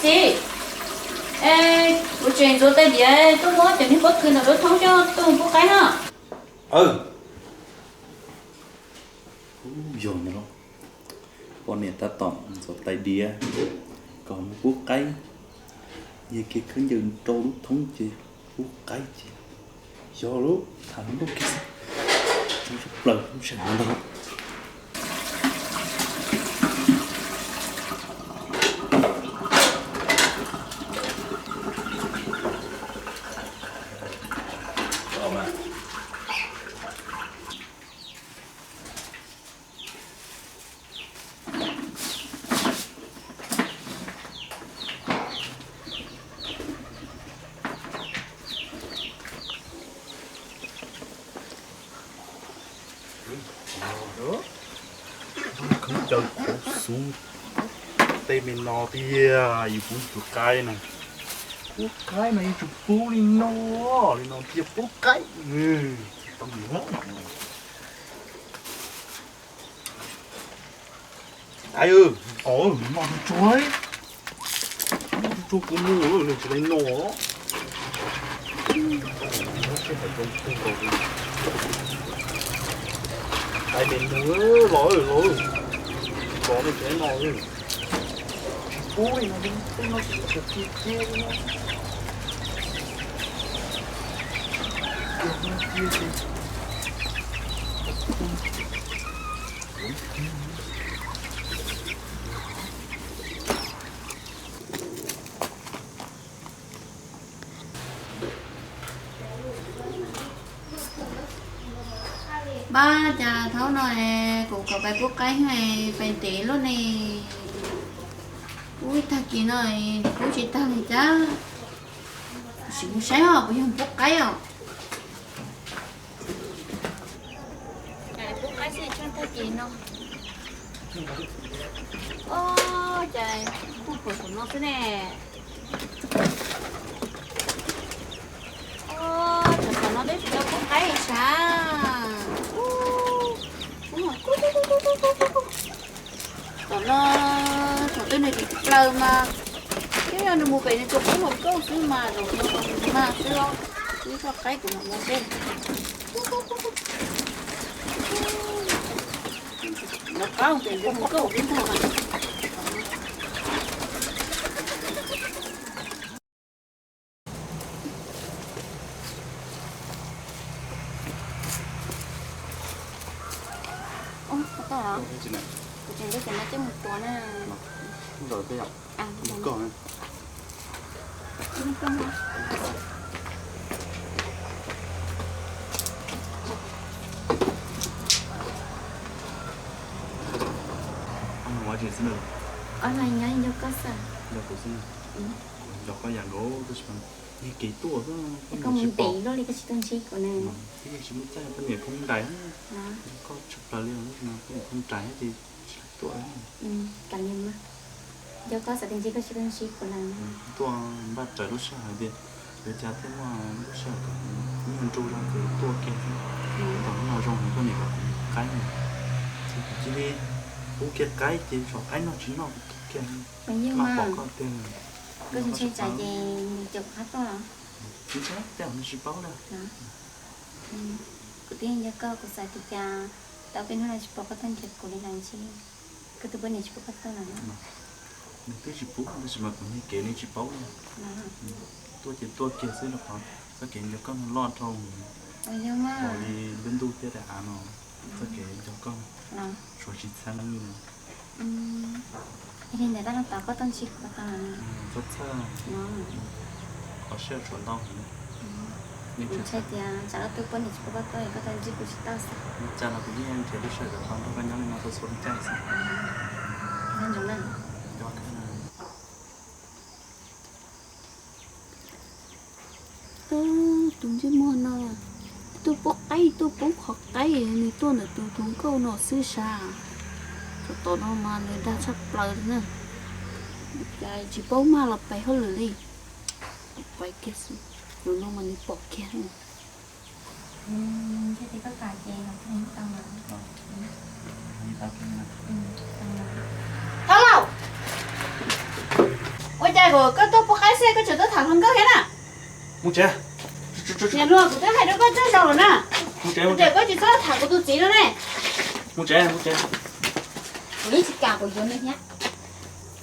Txiv, es kuv tseem ntxuav tais diav tuaj muab cov niag pob kws ntawm lub thoob coj tuaj pub qaib no. Yog no, poj niam tab tom ntxuav tais diav kom mus pub qaib, nyiag kiag khaub ncaws rau lub thoob ces pub qaib ces yog lub tham lub kiag xwb, plaws lub sij hawm no ntag. Khaub ncaws khuv xub tej me no tiag, yus pub tus qaib na. Pub qaib no yeej tsis pub li no, li no thiaj pub qaib. Ais, noj tsuag tsuag, kuv mus nws tsis li no. Ais, mus los los, los nws tsis li no. Tsis pub li no, tej no tsis tau tiag tiag li no. Npab, cas thaum no kuv kom pais pub qaib pais ntev luaj ne. Ub, tag kis no nws pub tsis tag li cas. Sim mus saib os, puas yog pub qaib os. Pub qaib xwb tag kis no. Ub, cas pub puas saum no xwb ne. Ub, tam sim no peb tsis tau pub qaib li sav. Ub, tom no thaum twg nws tsis plaws mas, twb yog nws mus pem nws tus qub hluas nkauj xwb mas, zaum no mas nws mag xwb os. Wb txoj qaib kuv mam mus seb. Nov qab pem nws hluas nkauj xwb ntag mas. Ua, tau los? Kuv tseem nco cov no coj mus tuav na. Nyob nco koj xwb. Nco koj yam nkaus, tab sis mas nyiag kev tuaj xwb, koj mus ntev luaj li koj tsis tuaj ntsib kuv ne. Twb tsis muaj caij, poj niam phooj rais, koj tshaj plaws li, poj niam phooj rais ces tsis tuaj. Nco koj xav tias ntsib koj tsis tuaj ntsib kuv lawm. Tuaj npaj raws lub sij hawm tias yuav cas thiaj muaj lub sij hawm kom nyiag nrug zog ces tuaj kiag xwb. Thaum no zoo heev, poj niam kom qaib, ces kuv cia li pub kiag qaib ces tsov qaib noj tsis noj kuv kiag. Mas pom koj tiag, koj tsis ntshai tsam ces nws caum qab tuaj los? Tsis ntshai, tej zaum nws tsis paub na. Kuv twb nco koj, kuv xav tias cas tau peb hnub no tsis pom koj tuaj nrhiav kuv li lawm ntshe koj tus poj niam tsis pub koj tuaj lawm. Nws twb tsis pub tab sis mas kuv nyiag kev nws tsis paub na. Tuaj ces tuaj kiag xwb rau qhov txoj kev nco koj no loj dhau, ua li lub ntuj thiab daim av no, txoj kev nco koj suav tsis txheeb li. Yog li ntawd tab los tau koj tuaj ntsib kuv tau txhob txhawj, qhov sij hawm tshuav ntau heev. Kuv ntshai tias tsam koj tus poj niam tsis pub koj tuaj es koj tuaj ntsib kuv tsis tau xwb. Cas los kuv yeej nrhiav lub sij hawm kom tau nrog koj nyob li no txhua txhua lub caij xwb. Tus ntsej muag no tuaj pub qaib, tuaj pub qhov qaib, nws tuaj ntawm tus hluas nkauj no xwb sas. Thaum tom no mas nws dag tshaj plaws li na. Cas tsis paub mag los pais hauj lwm li. Pais kiag xwb, zaum no mas nws pom kiag. Thov lauj, ua cas Koj tuaj pub qaib xwb koj tseem tuaj tham hluas nkauj thiab na. Mus tsev. Niam hluas, kuv twb hais rau koj tag zaus lawm na, tias koj tsis txhob tham kuv tus txiv no ne. Mus tsev, mus tsev. Kuv yeej tsis kam kuv yuav nws thiab.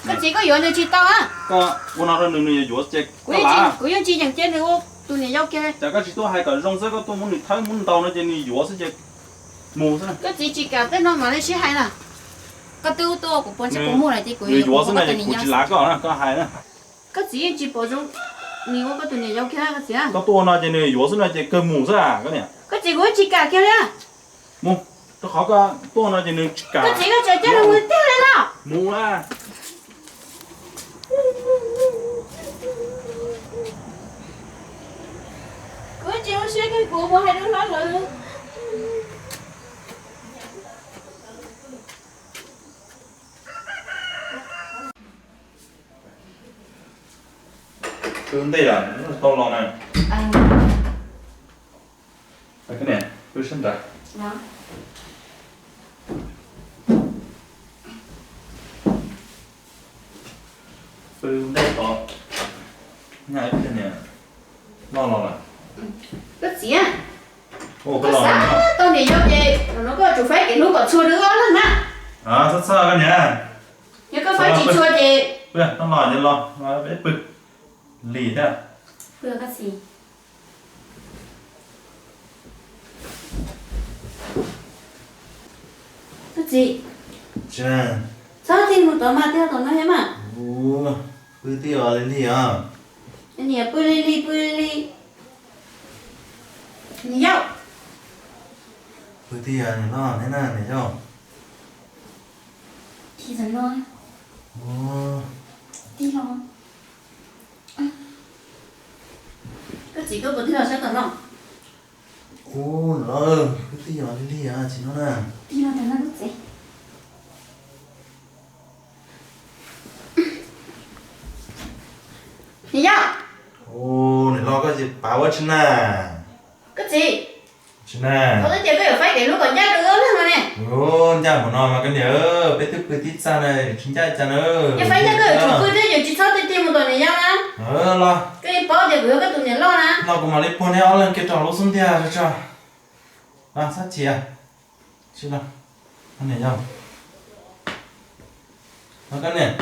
Koj txiv, koj yuav nws tsis tau a. Koj ua no rau nws, nws yuav yuav ces kuv yeej tsis yeem cia nws ua tus niam yau kiag. Cas koj tsis tuaj hais kom zoo xwb, koj tuaj muab nws thawb muab ntaus no ces nws yuav xwb ces mus xwb. Koj txiv, tsis kam tej no mam li sib hais na. Koj twb tuaj kuv puas ntsej puas muag lawm ces kuv yuav yuav xwb no ces kuv tsis lav koj na, koj hais na. Koj txiv yeej tsis pom zoo nws ua koj tus niam yau kiag koj txiv. Koj tuaj no ces nws yuav xwb no ces kawg mus xwb koj niam. Koj txiv, kuv yeej tsis kam kiag li. Mus, rau qhov koj tuaj no ces nws tsis kam. Koj txiv, koj tseem coj nws mus tiag li los? Mus na. Kuv tsis ua siab kiag kuv mus hais rau hlob lawv. Pw ntej lawm tau los na. Pw sab nrad. Pw ntej tod. Nyaj ib pliag niam loj los lawm. Koj txiv, koj xav tau niam yau ces no koj tsum faib kev hlub kom txhua rau wb ob leeg na. Txhob txhawj koj niam. Yog koj faib tsis txhua ces, tau los ces los, peb pw lis thiab. Koj txiv, txhob tig mus tom mas, tig tom no thiab mas. Pw tij os, lig lig os. Niam pw lig lig, pw lig lig. Niam yau. Pw tij os, niam loj thiab na niam yau. Tig tom no. Tig los. Koj txiv, koj puas tig los sab tom no? Ub, niam loj, pw tij os, lig lig os, tsis no na. Tig los tom no koj txiv. Niam yau. Ub, niam loj, koj ces pav ua tsi na? Koj txiv, tsis na. Thaum twg tias koj yuav faib kev hlub kom ncaj rau wb ob leeg no ne? Ub, ncaj mus no mas koj niam, peb twb pw tib txaj na, tsis ncaj cas na. Yog faib ncaj koj yuav tsum pw thiab, yuav tsis txhob tig tig mus tom niam yau na. Los, koj yeej paub tias kuv yog koj tus niam loj na. Los kuv mam li puag neb ob leeg kiag rau lub xub ntiag tso. Los, txhob chim. Tsis los, niam yau. Los koj niam.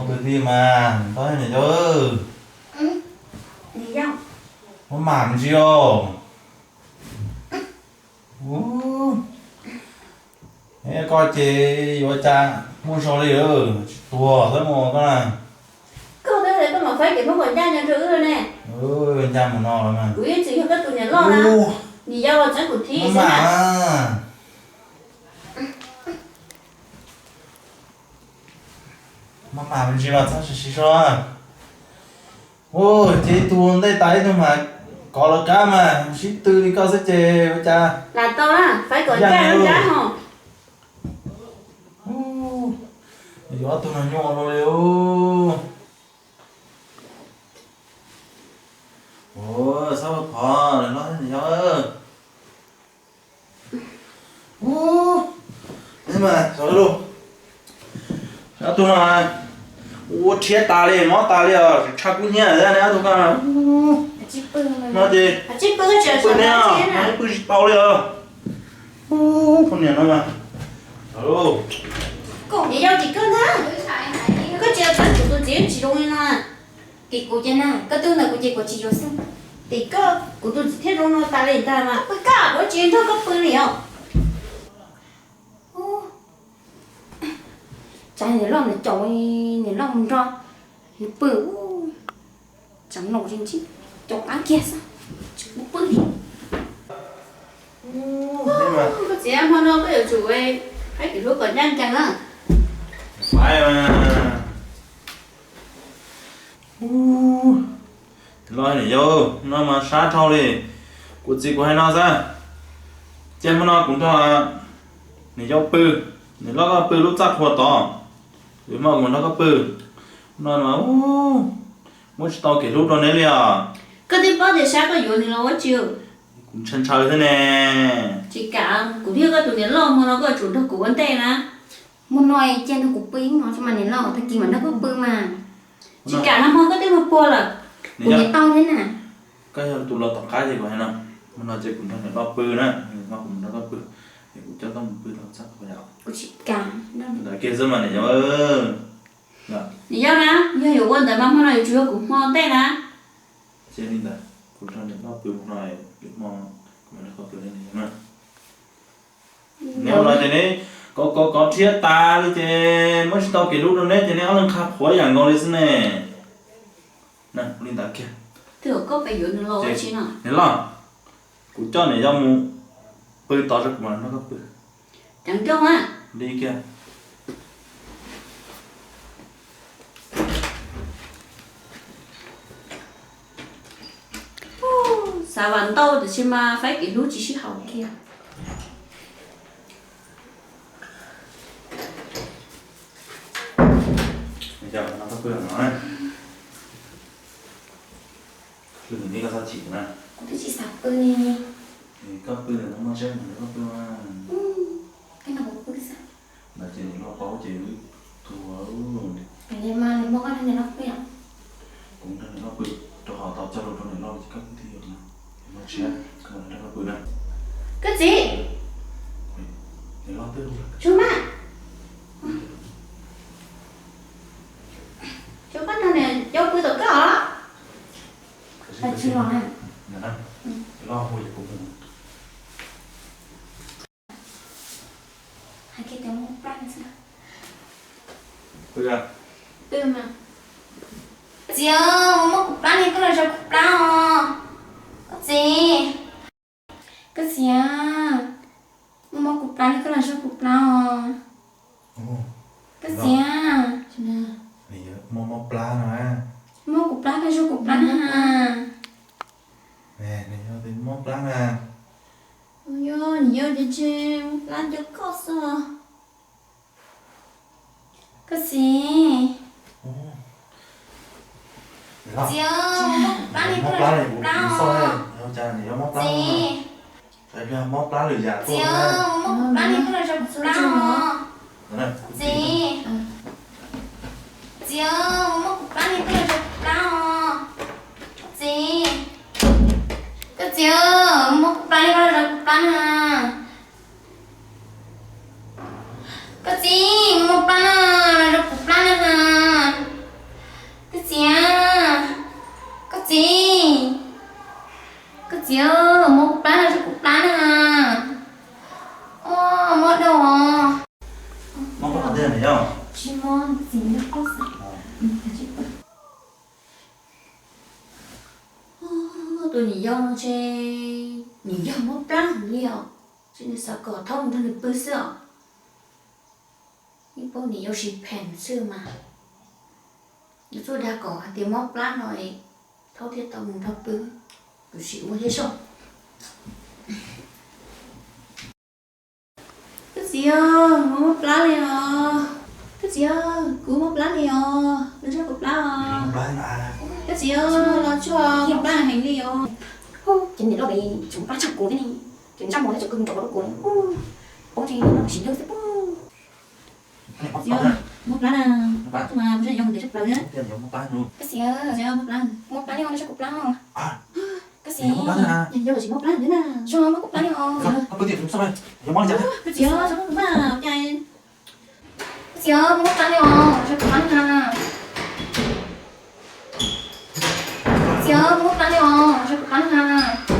Pw tij mas, ntau niam yau. Muab mam me ntsis os. Ub, koj ces yuav cas muaj zog li, tsis tuag xwb mus koj na. Koj twb hais koj mam faib kev hlub kom ncaj nyob rau wb ne. Ncaj mus no los mas. Kuv yeej tsis yog koj tus niam loj na. Niam yau los tseeb kuv thib xwb na. Maj mam me ntsis los txhob siv siv zog. Ua ces ib tug ua ntej tas ib tug mas kov lawv qab mas sib tw li koj xwb ces ua cas. Lam tau na, faib kom ncaj lub nrab ho. Yuav ob tug no nyuaj luaj li. Ua txhob ua phov lawm no niam yau. Ub, mas xav lub, ob tug no ua rhiab tas li, mob tas li os, tshaj kub hnyiab thiab ne ob tug ko. No ces pw ne, pw tsis tau li os. Ub, poj niam no mas. Koj niam yau tim koj ntag, koj tsis txeeb kuv tus txiv tsis zoo li no. Tim kuv ces na, koj twb ntawd kuv ces kuv tsis yuav xwb. Tim koj, kuv tus txiv thiaj zoo no tas li ntag mas pw koj, kuv tsis nrog koj pw li os. Tsam niam loj nws caum, niam loj mus nrog nws pw, tsam no ntshe caum qab kiag xwb, tsis pub pw li. Koj txiv, hmo no koj yuav tsum faib kev hlub kom ncaj ncees na. Faib mas. Los niam yau, no mas sab dhau li. Kuv txiv kuv hais no xwb, cia hmo no kuv nrog niam yau pw, niam loj koj pw lub txaj qhua tod, kuv hmo kuv nrog koj pw. No mas muab tsis tau kev hlub rau neb li os. Koj twb paub tias sab koj yuav nws los ua tsi. Kuv ntshaw ntshaw xwb ne. Tsis kam, kuv thiaj koj tus niam loj, hmo no koj yuav tsum nrog kuv ua ntej na. Hmo no cia nrog kuv pw ib hmo tso mas niam loj, tag kis mam nrog koj pw mas. Tsis kam no, hmo koj twb mus puag lawm. Kuv niam tau thiab na. Koj yog tus los tom qab ces kuv hais no, hmo no ces kuv nrog niam loj pw na, hmo kuv mus nrog koj pw, es kuv coj koj mus pw tom txaj qhov yom. Kuv tsis kam. Ntawd kiag xwb mas niam yau. Niam yau na, yog yuav ua ntawd mas hmo no yuav tsum yog kuv hmo ntej na. Cia li ntawd, kuv nrog niam loj pw hmo no, lwm hmo kuv mam nrog koj pw na niam yau na. Neb ua no ces neb kov kov kov rhiab tas li ces muab tsis tau kev hlub rau neb ces neb ob leeg qhuav qhuav yam nkaus li xwb ne. Ua li ntawd kiag. Niam loj, kuv coj niam yau mus pw tod tso kuv mam nrog koj pw. Li kiag. Xav vam ntau tiam sis mas faib kev hlub tsis sib haum kiag. Koj pw no, koj txhob chim kuv na. Kuv twb tsis xav pw li. Koj pw ntawm no moj tsheb mus koj pw mas. Koj nrog kuv pw xwb. Ntawd ces niam loj paub ces wb tuag. Li mas nws muab koj nrog niam loj pw. Kuv nrog niam loj pw, rau qhov tau coj lus rau niam loj ces koj twb yog na. Moj tsheb, koj nrog koj pw na. Koj txiv. Niam loj twb, tsuag mas. Tsuag koj nrog niam yau pw tom koj os. Niam loj hu ces kuv mus. Hais kiag tias muab plab xwb. Pw mas. Txiv, muab kuv plab li, koj los zov kuv plab os. Koj txiv. Koj txiv, muab kuv plab li, koj los zov kuv plab os. Koj txiv. Muab mob plab no. Muab kuv plab, koj zov kuv plab na. Mob plab na. Yog, yog ces mob plab nco koj xwb. Koj txiv. Txiv, muab kuv plab li, koj los zov kuv plab os. Txiv. Txiv, muab kuv plab li, koj los zov kuv plab os. Txiv. Txiv, muab kuv plab li, koj los zov kuv plab os. Txiv. Koj txiv, muab kuv plab li, koj los zov kuv plab na. Koj txiv, muab plab na, los zov kuv plab na. Koj txiv, koj txiv, koj txiv, muab kuv plab, los zov kuv plab na. Mob dua. Mob qhov twg niam yau? Tsis mob, txiv nco koj xwb. Tus niam yau no ces niam yau mob plab heev li os, ces nws xav kom thaub mus nrog nws pw xwb os. Yeej paub niam yau sib phem xwb mas. Nws tsuas dag kom hais tias mob plab no es thaub thiaj tau mus nrog pw, kuv sim ua thiab soj. Koj txiv, kuv mob plab li os. Koj txiv, kuv mob plab li os, los zov kuv plab os. Koj txiv, los tsuag, mob plab heev li os. Ces niam loj li tseem mob plab tshaj kuv thiab ne, ces ntsaj muag thiab tseem kawg nrov rau kuv li. Poob tseeb no sim hlub xwb poob. Txiv, mob plab na. Tsuag mas kuv tseem yog ntev tshaj plaws na. Koj txiv, mob plab, mob plab li os, los zov kuv plab os. Koj txiv, yog los sis mob plab thiab na. Zoo mob kuv plab li os. Koj txiv, mob plab li os, los zov kuv plab os. Koj txiv, mob plab li os, los zov kuv plab na. Koj txiv, mob plab li os, los zov kuv plab na. Txiv, mob plab li os, los zov kuv plab na. Txiv, mob plab os, los zov kuv plab os. Koj txiv, mob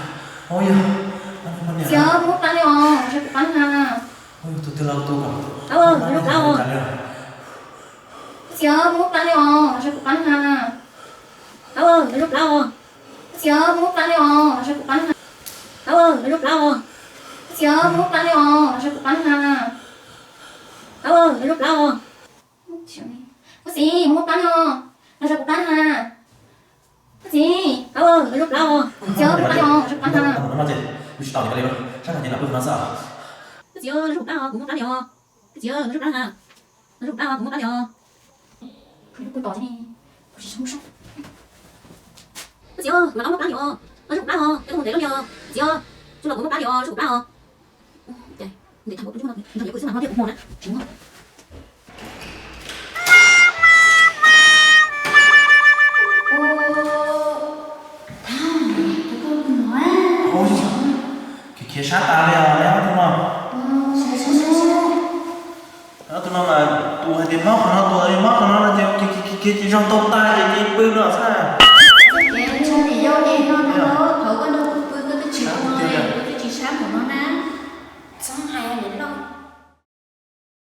plab li os, los zov kuv plab na. Txiv, mob plab li os, los zov kuv plab na. Txiv, mob plab os. Koj txiv, mob plab li os, los zov kuv plab na. Koj txiv, mob plab li os, los zov kuv plab na. Koj txiv, txiv, mob plab li os, los zov kuv plab na. Koj txiv, los zov kuv plab os, kuv mob plab li os. Koj txiv, los zov kuv plab na. Los zov kuv plab os, kuv mob plab li os. Koj txiv, kuv mob plab li os, los zov kuv plab os. Koj txiv, tsuag los kuv mob plab li os, los zov kuv plab os. Khiav sab tas li os, ob tug no. Ob tug no mas tus hais tias mob qhov no, tus hais tias mob qhov no no ces khiav khiav ces zog tau tas ces cia li pw no xwb.